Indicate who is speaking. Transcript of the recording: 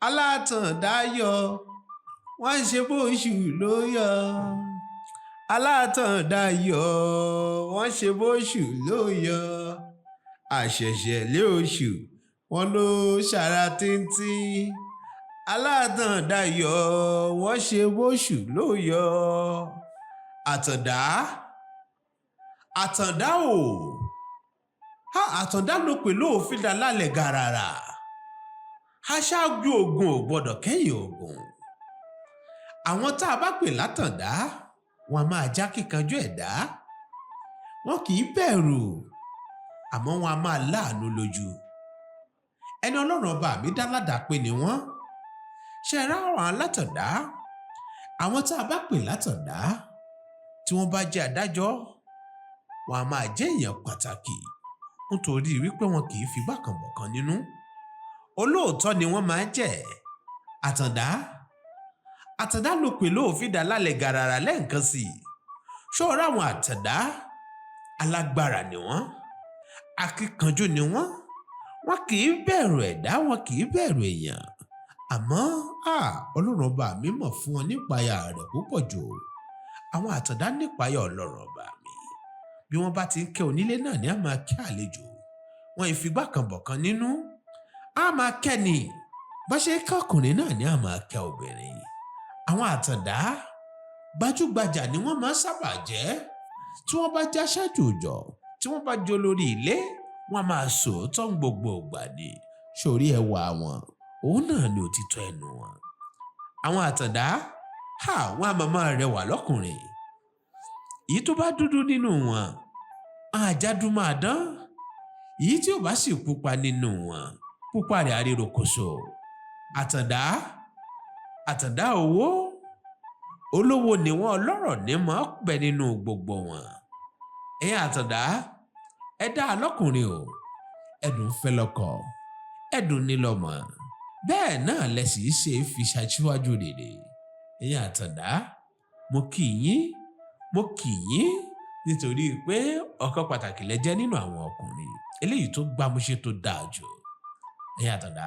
Speaker 1: Alátàndá yọ, wọ́n ń ṣe bóṣù ló yọ. Alátàndá yọ, wọ́n ṣe bóṣù ló yọ. Àṣẹ̀ṣẹ̀ lé oṣù, wọ́n ló ṣara tíntín. Alátàndá yọ, wọ́n ṣe bóṣù ló yọ. Àtàndá, àtàndá o, ha, àtàndá ló pè lóòfin dá lálẹ́ gàràrà. Aṣáájú ogun ò gbọ́dọ̀ kẹ́yìn ogun. Àwọn tá a bá pè látàndá, wọn a máa já kíkanjú ẹ̀dá. Wọn kì í bẹ̀rù, àmọ́ wọn a máa láàánú lójú. Ẹni Ọlọ́run ọba mi dá ládàá pé ni wọ́n. Ṣe é ráwọn alátàndá? Àwọn tá a bá pè látàndá, tí wọ́n bá jẹ́ adájọ́, wọn a máa jẹ́ èèyàn pàtàkì nítorí wípé wọn kì í fi bákanbọ̀kan nínú. Olóòótọ́ ni wọ́n máa ń jẹ́. Àtàndá, àtàndá ló pè lóòfin dá lálẹ́ gàràrà lẹ́ẹ̀kan sí i. Ṣọ́ra àwọn àtàndá, alágbára ni wọ́n, akíkanjú ni wọ́n, wọn kì í bẹ̀rù ẹ̀dá, wọn kì í bẹ̀rù èèyàn. Àmọ́ Ọlọ́run ọba mi mọ̀ fún wọn nípayà rẹ̀ púpọ̀ jù. Àwọn àtàndá nípayà Ọlọ́run ọba mi. Bí wọ́n bá ti ń kẹ́ onílé náà ni a máa kẹ́ àlejò. Wọn ì figbá kan bọ̀kan nínú. A máa kẹ́ ni. Bá ṣe kẹ́ ọkùnrin náà ni a máa kẹ́ obìnrin. Àwọn àtàndá gbajúgbajà ni wọ́n máa ń sábà jẹ́. Tí wọ́n bá já ṣáájú òjò, tí wọ́n bá jó lórí ilé, wọ́n máa sòótọ́ gbogbo ìgbà ni. Sórí ẹwà wọn, òun náà ni òtítọ́ ẹnu wọn. Àwọn àtàndá, ha, wọn a máa rẹwà lọ́kùnrin. Èyí tó bá dúdú nínú wọn, àjádù máa dán. Èyí tí ò bá sì pupa nínú wọn, pupa rẹ̀ á rí rokoṣo. Àtàndá, àtàndá owó, olówó ni wọ́n, ọlọ́rọ̀ ní mọ́ pẹ́ nínú gbogbo wọn. Ẹ̀yin àtàndá, ẹ dá lọ́kùnrin o, ẹ̀dùn fẹ́ lọ́kọ, ẹ̀dùn ní lọ́mọ. Bẹ́ẹ̀ náà lẹ sì ṣe fi ṣaṣíwájú rere. Ẹ̀yin àtàndá, mo kì yín, mo kì yín nítorí pé ọ̀kan pàtàkì lẹ jẹ́ nínú àwọn ọkùnrin eléyìí tó gbámúṣé tó dáa jù. Ẹ̀yin àtàndá,